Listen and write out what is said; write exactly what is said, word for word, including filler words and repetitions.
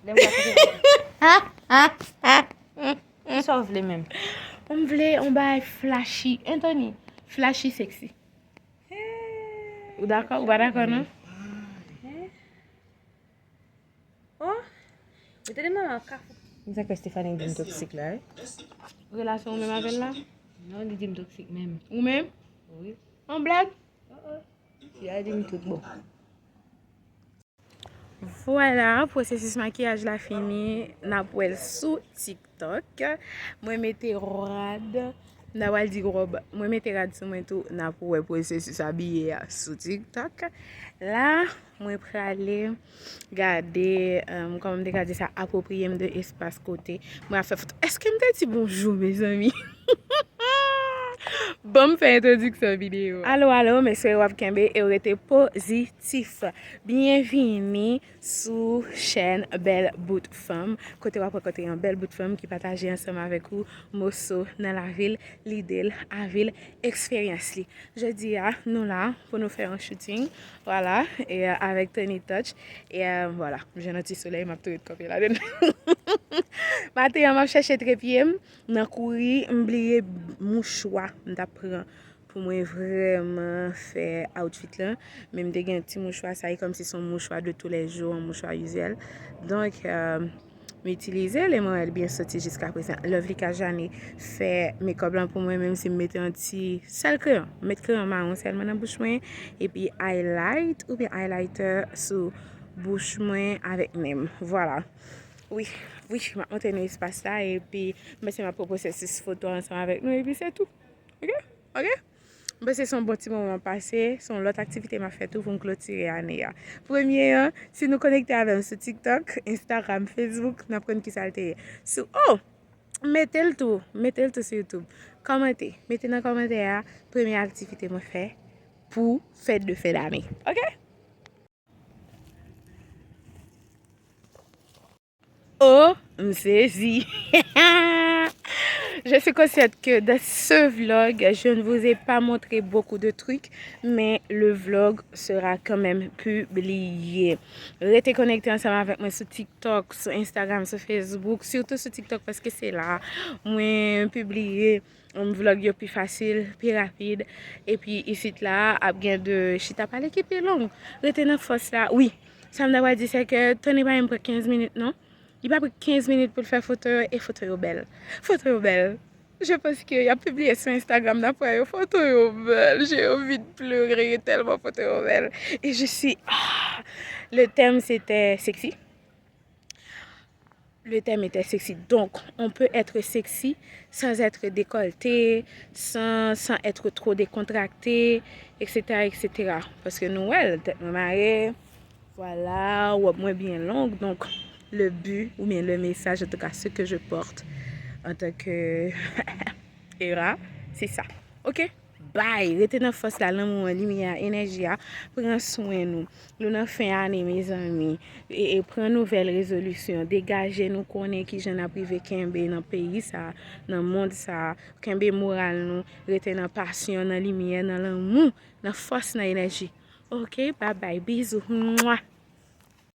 Lè m pa kote. Kisa w vle menm? M vle yon bagay flashy. Anthony, flashy sexy. Ou dakò? Ou pa dakò, non? Oh, ou te demen an kafou. M sa kwè Stephanie di m toksik la, wi. Relasyon ou menm avè l la? Non, li di m toksik menm. Ou menm? Wi. An blag? Oh, oh. Li a di m tout bon. Vwala, pwosesis makiyaj la fini. N ap wè l sou TikTok. Mwen mete rad. M ta pral di wòb. Mwen mete rad sou mwen tou. N ap wè pwosesis abiye a sou TikTok. La, mwen prale gade, um, kòman m te ka di sa, apwopriye m de espas kote mwen ap fè foto. Èske m te di bonjou, mezanmi? Ban m fè entwodiksyon videyo. Alo, alo, m espere w ap kenbe e w rete pozitif. Byenvini sou chèn Bèl Bout Fanm, kote w ap rankontre yon bèl bout fanm ki pataje ansanm avèk ou moso nan lavi l, lide l, avi l, eksperyans li. Jodi a, nou la pou nou fè yon shooting, vwala, e, avèk Tony Touch, e, vwala, m jwenn yon ti solèy, m ap tou ret kanpe ladann. Maten an, m ap chèche trepye m, nan kouri, m bliye mouchwa m t ap pran pou mwen vrèman fè outfit lan. Men m te gen ti mouchwa, sa e kòmsi se yon mouchwa de tous les jours, yon mouchwa izyèl. Donk, euh, m itilize l e m wè l byen soti jiska prezan. Lovely Kajane fè makeup lan pou mwen, menm si m mete yon ti sèl kreyon. M met kreyon mawon sèlman nan bouch mwen, epi highlight oubyen highlighter sou bouch mwen avèk nen m. Vwala. Wi, wi, m ap montre nou espas la, epi m panse m ap pran pwosesis foto ansanm avèk nou, epi se tou. Ok? Ok? M panse se yon bon ti moman pase, se yon lòt aktivite m ap fè tou pou m klotire ane a. Premye an, si nou konekte avè m sou TikTok, Instagram, Facebook, n ap konn kisa l te ye. Sou, oh! Mete l tou, mete l tou sou YouTube. Kòmante, mete nan kòmantè a premye aktivite mwen fè pou fèt de fen dane. Ok? Oh, m sezi. Je suis consciente que dans ce vlog, je ne vous ai pas montré beaucoup de trucs, mais le vlog sera quand même publié. Rete konekte ansanm avèk mwen sou TikTok, sou Instagram, sou Facebook, sitou sou TikTok paske se la mwen pibliye yon vlog yo pi fasil, pi rapid. Epi isit la ap gen de chita pale ki pi long. Rete nan fòs la. Wi, sa m ta pral di se ke Tony pa menm pran kenz minit non. Li pa pran kenz minit pou l fè foto yo e foto yo bèl. Foto yo bèl. Je pense que y ap pibliye sou Instagram, n ap wè yo, foto yo bèl. J'ai envie de pleurer tellement foto yo bèl. Et je suis, ah, le thème c'était sexy. Le thème était sexy. Donc, on peut être sexy sans être décolleté, sans, sans être trop décontracté, et cetera, et cetera. Paske nou wè l, tèt mwen mare, vwala, wòb mwen byen long. Donc, le but, ou bien le message, en tout cas, ce que je porte en tant que Era, se sa. Ok? Bay, rete nan fòs la, lanmou an, limyè a, enèji a. Pran swen nou. Nou nan fen ane, mezanmi. E, e pran nouvèl rezolisyon. Degaje nou, konnen kijan n ap rive kenbe nan peyi sa, nan mond sa. Kenbe moral nou. Rete nan pasyon, nan limyè, nan lanmou, nan fòs, nan enèji. Ok? Babay, bizou. Mwa.